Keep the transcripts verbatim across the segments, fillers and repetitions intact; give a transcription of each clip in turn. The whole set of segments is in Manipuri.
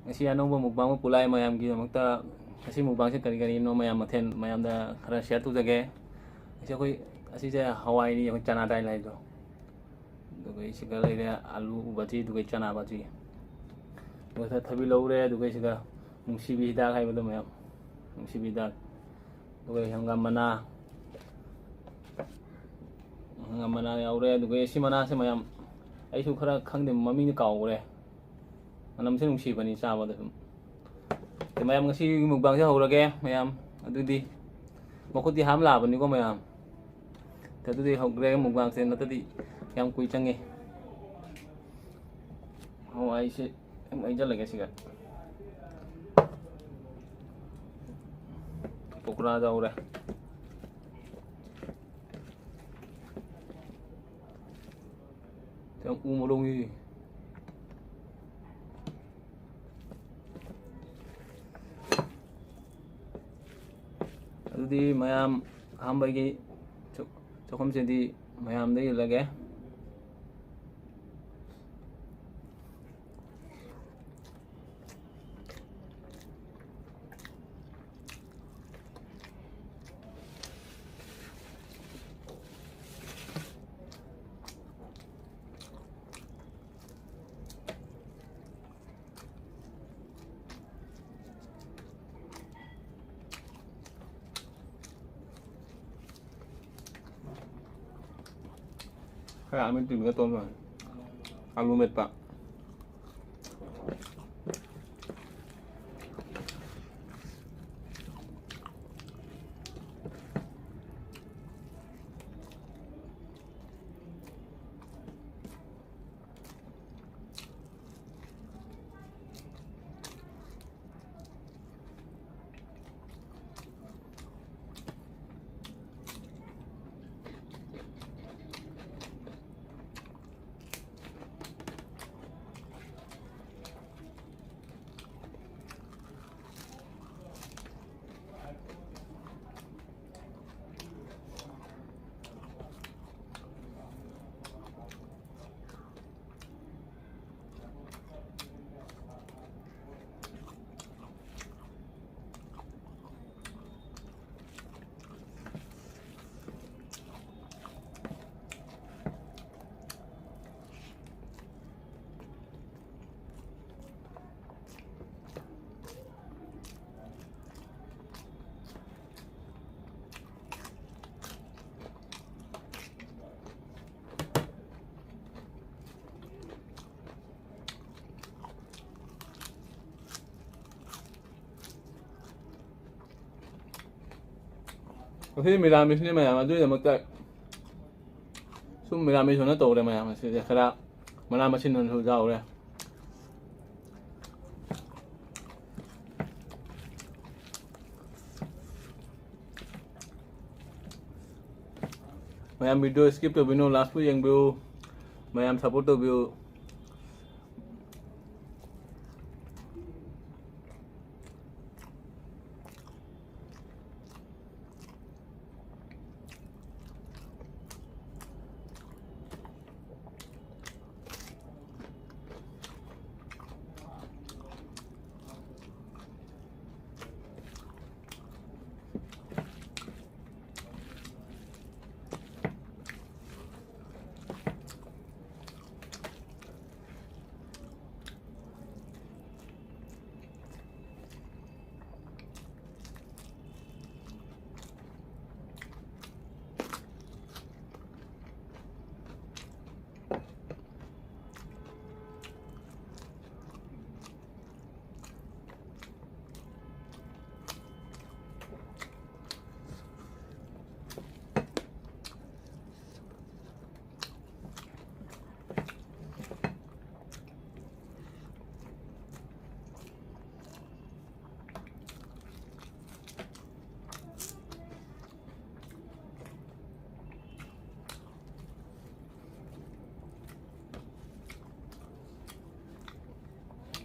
ꯉꯁꯤ ꯑꯅꯧꯕ mukbang ꯑꯃ ꯄꯨꯂꯥꯛꯑꯦ ꯃꯌꯥꯝꯒꯤꯗꯃꯛꯇ꯫ ꯉꯁꯤ mukbangꯁꯦ ꯀꯔꯤ ꯀꯔꯤꯅꯣ ꯃꯌꯥꯝ ꯃꯊꯦꯜ ꯃꯌꯥꯝꯗ ꯈꯔ share ꯇꯧꯖꯒꯦ꯫ ꯉꯁꯤ ꯑꯩꯈꯣꯏ, ꯑꯁꯤꯁꯦ ꯍꯋꯥꯏꯅꯤ, ꯑꯩꯈꯣꯏ ꯆꯅꯥ ꯗꯥꯜ ꯍꯥꯏꯗꯣ꯫ ꯑꯗꯨꯒ ꯁꯤꯒ ꯂꯩꯔꯦ ꯑꯂꯨ ꯕꯥꯖꯤ, ꯑꯗꯨꯒ ꯆꯅꯥ ꯕꯥꯖꯤ꯫ ꯑꯗꯨꯒ ꯊꯕꯤ ꯂꯧꯔꯦ, ꯑꯗꯨꯒ ꯁꯤꯒ ꯅꯨꯡꯁꯤꯕꯤ ꯍꯤꯗꯥꯛ ꯍꯥꯏꯕꯗꯣ ꯃꯌꯥꯝ, ꯅꯨꯡꯁꯤꯕꯤ ꯍꯤꯗꯥꯛ꯫ ꯑꯗꯨꯒ ꯍꯪꯒꯥꯝ ꯃꯅꯥ, ꯍꯪꯒꯥꯝ ꯃꯅꯥ ꯌꯥꯎꯔꯦ꯫ ꯑꯗꯨꯒ ꯁꯤ ꯃꯅꯥꯁꯦ ꯃꯌꯥꯝ, ꯑꯩꯁꯨ ꯈꯔ ꯈꯪꯗꯦ, ꯃꯃꯤꯡꯗꯤ ꯀꯥꯎꯈ꯭ꯔꯦ꯫ ꯃꯅꯝꯁꯦ ꯅꯨꯡꯁꯤꯕꯅꯤ ꯆꯥꯕꯗ ꯑꯗꯨꯝ꯫ ꯑꯗꯨ ꯃꯌꯥꯝ, ꯉꯁꯤ mukbangꯁꯦ ꯍꯧꯔꯒꯦ ꯃꯌꯥꯝ꯫ ꯑꯗꯨꯗꯤ ꯃꯈꯨꯠꯇꯤ ꯍꯥꯝ ꯂꯥꯛꯑꯕꯅꯤꯀꯣ ꯃꯌꯥꯝ꯫ ꯑꯗꯨꯗꯤ ꯍꯧꯈ꯭ꯔꯦ mukbangꯁꯦ, ꯅꯠꯇ꯭ꯔꯗꯤ ꯌꯥꯝ ꯀꯨꯏ ꯆꯪꯉꯦ꯫ ꯍꯋꯥꯏꯁꯦ ꯑꯗꯨꯝ ꯍꯩꯖꯤꯜꯂꯒꯦ ꯁꯤꯒ꯫ ꯄꯀꯣꯔꯥꯗ ꯍꯧꯔꯦ꯫ ꯌꯥꯝ ꯎ ꯃꯣꯔꯣꯛꯅꯤ꯫ ꯑꯗꯨꯗꯤ ꯃꯌꯥꯝ, ꯑꯍꯥꯟꯕꯒꯤ ꯆ-, ꯆꯥꯛꯈꯨꯝꯁꯤꯗꯤ ꯃꯌꯥꯝꯗ ꯏꯜꯂꯒꯦ꯫ ꯈꯔ ꯑꯃ ꯇꯤꯟꯒ ꯇꯣꯝꯕ ꯑꯂꯨ ꯃꯦꯠꯄ꯫ ꯉꯁꯤ ꯃꯤꯔꯥꯃꯤꯁꯅꯤ ꯃꯌꯥꯝ, ꯑꯗꯨꯒꯤꯗꯃꯛꯇ ꯁꯨꯝ ꯃꯤꯔꯥꯃꯤꯁ ꯑꯣꯏꯅ ꯇꯧꯔꯦ ꯃꯌꯥꯝ꯫ ꯉꯁꯤꯁꯦ ꯈꯔ ꯃꯅꯥ ꯃꯁꯤꯡ ꯑꯣꯏꯅꯁꯨ ꯌꯥꯎꯔꯦ꯫ ꯃꯌꯥꯝ video skip ꯇꯧꯕꯤꯅꯨ, last ꯐꯥꯎ ꯌꯦꯡꯕꯤꯌꯨ꯫ ꯃꯌꯥꯝ support ꯇꯧꯕꯤꯌꯨ꯫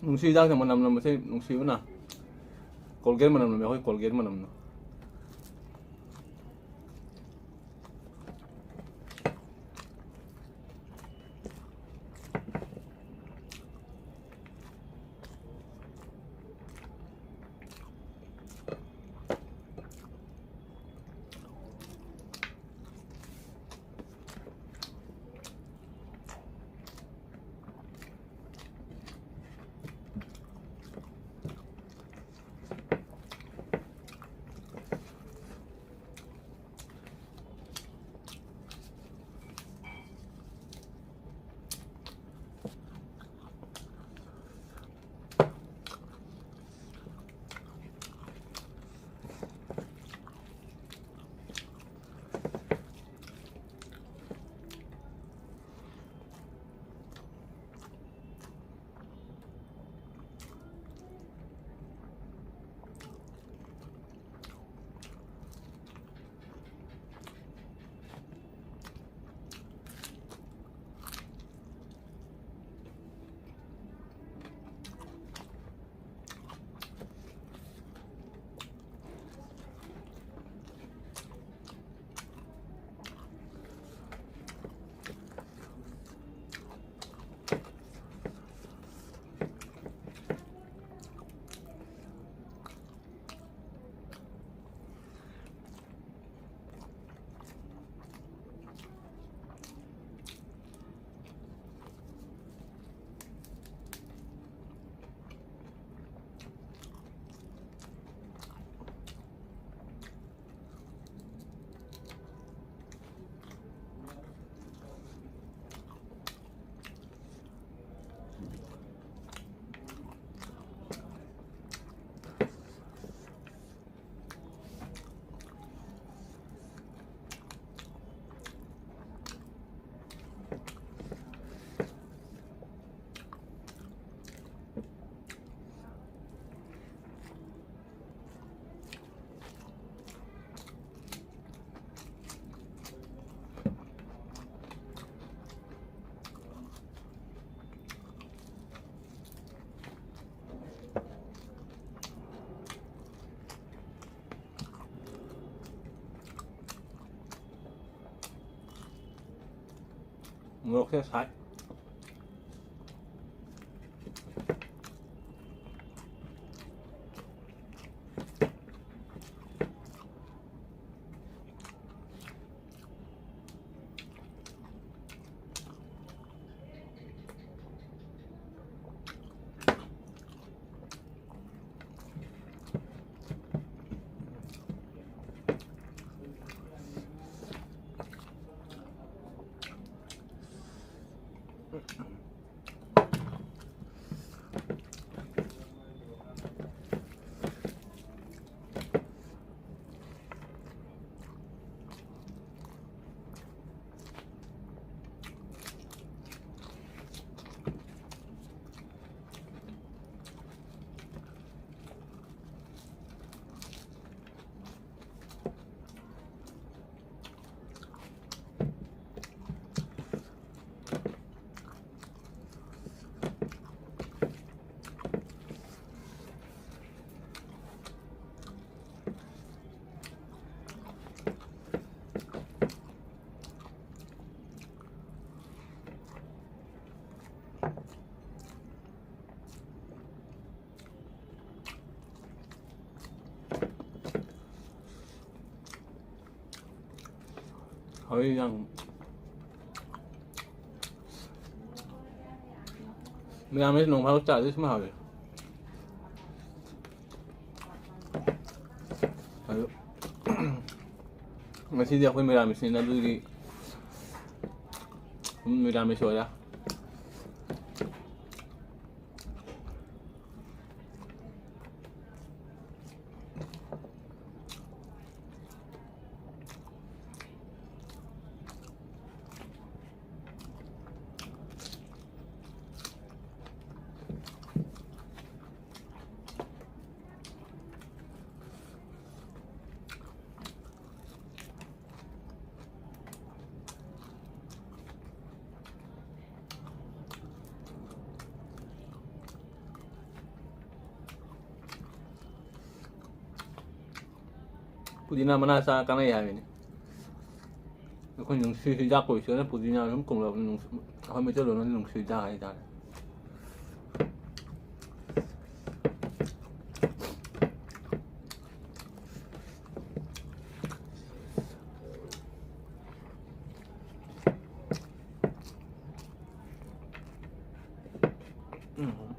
ꯅꯨꯡꯁꯤ ꯍꯤꯗꯥꯛꯁꯦ ꯃꯅꯝ ꯅꯝꯕꯁꯦ ꯅꯨꯡꯁꯤꯕꯅ꯫ Colgate ꯃꯅꯝ ꯅꯝꯃꯦ, ꯑꯩꯈꯣꯏ Colgate ꯃꯅꯝꯅ꯫ ꯃꯣꯔꯣꯛꯁꯦ ꯁꯥꯏ꯫ ꯍꯣꯏ, ꯌꯥꯝ ꯃꯌꯥꯝ ꯅꯣꯡ ꯐꯥꯗꯣꯛ ꯆꯥꯗꯤ ꯁꯨꯝ ꯍꯥꯎꯋꯦ꯫ ꯑꯗꯨ ꯉꯁꯤꯗꯤ ꯑꯩꯈꯣꯏ ꯃꯤꯔꯥꯃꯤꯁꯅꯤꯅ ꯑꯗꯨꯒꯤ ꯑꯗꯨꯝ ꯃꯤꯔꯥꯃꯤꯁ ꯑꯣꯏꯔꯦ꯫ ꯄꯨꯗꯤꯅꯥ ꯃꯅꯥ ꯆꯥ ꯀꯥꯟꯅꯩ ꯍꯥꯏꯕꯅꯤ꯫ ꯑꯩꯈꯣꯏ ꯅꯨꯡꯁꯤ ꯍꯤꯗꯥꯛ ꯀꯧꯏꯁꯤꯅ ꯄꯨꯗꯤꯅ ꯑꯗꯨꯝ ꯀꯧꯅꯕꯅꯤ, ꯅꯨꯡꯁꯤ-, ꯑꯩꯈꯣꯏ ꯃꯩꯇꯩꯂꯣꯟꯗꯗꯤ ꯅꯨꯡꯁꯤ ꯍꯤꯗꯥꯛ ꯍꯥꯏꯇꯥꯔꯦ꯫ ꯎꯝ꯫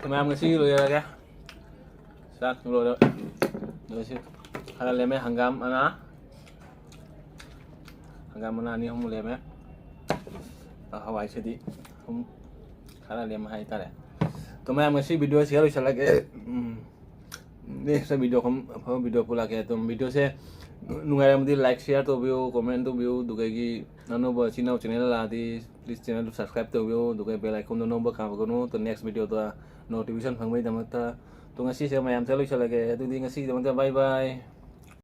ꯃꯌꯥꯝ, ꯉꯁꯤꯒꯤ ꯂꯣꯏꯔꯒꯦ꯫ ꯆꯥꯛ ꯂꯣꯏꯔꯦ꯫ ꯂꯣꯏꯁꯤ꯫ ꯈꯔ ꯂꯦꯝꯃꯦ, ꯍꯪꯒꯥꯝ ꯃꯅꯥ꯫ ꯍꯪꯒꯥꯝ ꯃꯅꯥ ꯑꯅꯤ ꯑꯍꯨꯝ ꯂꯦꯝꯃꯦ꯫ ꯍꯋꯥꯏꯁꯤꯗꯤ ꯑꯗꯨꯝ ꯈꯔ ꯂꯦꯝꯃꯦ ꯍꯥꯏꯇꯥꯔꯦ꯫ ꯑꯗꯣ ꯃꯌꯥꯝ, ꯉꯁꯤ video ꯁꯤꯗ ꯂꯣꯏꯁꯤꯜꯂꯒꯦ꯫ ꯎꯝ꯫ Next video ꯈꯝ-, ꯑꯐꯕ video ꯄꯨꯂꯛꯀꯦ꯫ ꯑꯗꯨꯝ videoꯁꯦ ꯅꯨꯡꯉꯥꯏꯔꯝꯃꯗꯤ like, share ꯇꯧꯕꯤꯌꯨ, comment ꯇꯧꯕꯤꯌꯨ꯫ ꯑꯗꯨꯒ ꯑꯩꯒꯤ ꯑꯅꯧꯕ ꯏꯆꯤꯟ ꯏꯅꯥꯎ channel ꯂꯥꯛꯑꯗꯤ please channelꯗꯨ subscribe ꯇꯧꯕꯤꯌꯨ꯫ ꯑꯗꯨꯒ bell iconꯗꯣ ꯅꯝꯕ ꯀꯥꯎꯒꯅꯨ꯫ ꯑꯗꯣ next videoꯗ notification ꯐꯪꯕꯒꯤꯗꯃꯛꯇ꯫ ꯑꯗꯣ ꯉꯁꯤꯁꯦ ꯃꯌꯥꯝ ꯁꯤꯗ ꯂꯣꯏꯁꯤꯜꯂꯒꯦ꯫ ꯑꯗꯨꯗꯤ ꯉꯁꯤꯒꯤꯗꯃꯛꯇ bye bye꯫